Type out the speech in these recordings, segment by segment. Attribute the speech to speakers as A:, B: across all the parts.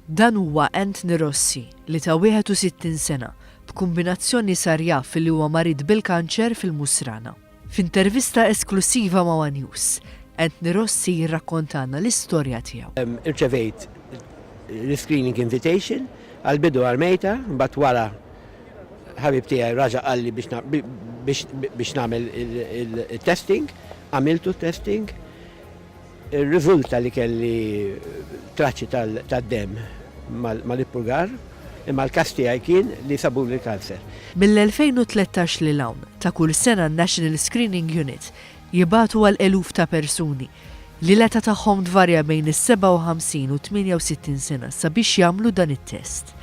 A: Dan huwa Anthony Rossi li ta' 61 sena b'kumbinazzjoni sar jaf li huwa marid bil-kanċer fil-musrana. F'intervista esklussiva ma' one News, Anthony Rossi jirrakkontalna l-istorja tiegħu.
B: Irċevejt l-screening invitation, għall-bidu armejtha, imbagħad wara ħabib tiegħi raġa' qalli biex nagħmel il-testing, għamiltu t-testing. Irriżulta li kelli traċċi tad-demm mal-ippurgar, imma l-każ tiegħi kien li sabuli l-kanser.
A: Mill-2013 lil hawn, ta' kull sena n-National Screening Unit jibagħtu għal eluf ta' persuni li l-età tagħhom tvarja bejn is-57 u t-68 sena sabiex jagħmlu dan it-test.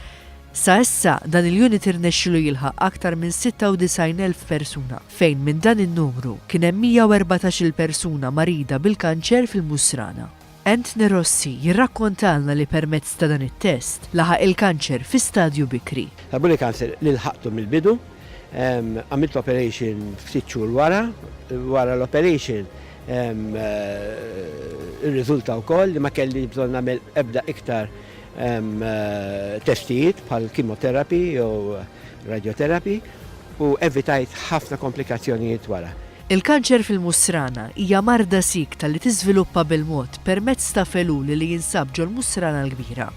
A: Sa issa, dan il-unit irnexxielu jilħaq aktar minn 96,000 persuna, fejn minn dan in-numru kien hemm 114-il persuna marida bil-kanċer fil-musrana. Anthony Rossi jirrakkontalna li permezz ta' dan it-test laħaq il-kanċer fi stadju bikri.
B: Sabuli kanser li lħaqtu mill-bidu, għamilt l-operation ftit xhur wara, wara l-operation irriżulta wkoll li ma kelli bżonn nagħmel ebda iktar testijiet bħal chemotherapy jew radiotherapy u evitajt ħafna komplikazzjonijiet wara.
A: Il-kanċer fil-musrana hija marda siekta li tiżviluppa bil-mod permezz ta' felul li jinsab ġol-musrana l-kbira.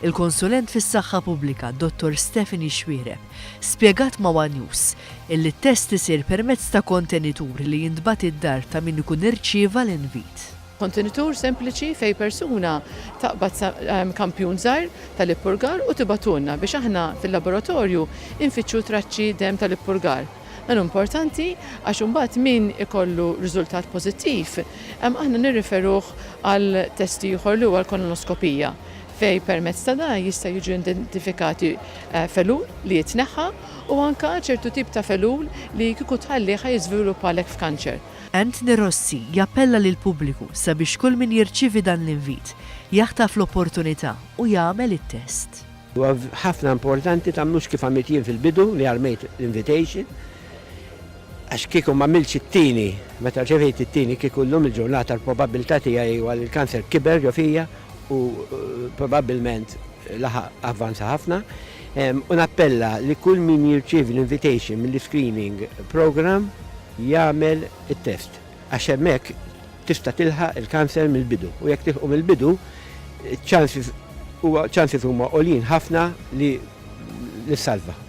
A: Il-konsulent fis-saħħa pubblika Dottor Stephanie Xuereb spjegat ma' one News illi t-test isir permezz ta' kontenitur li jintbagħat id-dar ta' min ikun irċieva l-invit.
C: Kontenitur sempliċi fejn persuna taqbad kampjun żgħir tal-ippurgar u tibgħatulna biex aħna fil-laboratorju nfittxu traċċi demm tal-ippurgar. Dan hu importanti għax imbagħad min ikollu riżultat pożittiv aħna nirriferuh għal test ieħor li huwa l-kolonoskopija fejn permezz ta' dan jista' jiġu identifikati felul li jitneħħa u anke ċertu tip ta' felul li kieku tħallih ħa jiżviluppalek f'kanċer.
A: Anthony Rossi jappella lill-pubbliku sabiex kull min jirċievi dan l-invit jaħtaf l-opportunità u jagħmel it-test.
B: Huwa ħafna importanti tagħmlux kif għamilt jien fil-bidu li armejt l-invitation għax kieku m'għamiltx it-tieni meta rċevejt it-tieni kieku llum il-ġurnata l-probabbiltà tiegħi huwa li l-kanser kiber ġo fija u probabbilment laħaq avvanza ħafna. U nappella li kull min jirċievi l-invitation mill-iscreening programme jagħmel it-test għax hemmhekk tista' tilħaq il-kanser mill-bidu u jekk tilħqu mill-bidu ċ-chances huwa chances huma għoljin ħafna li li ssalva.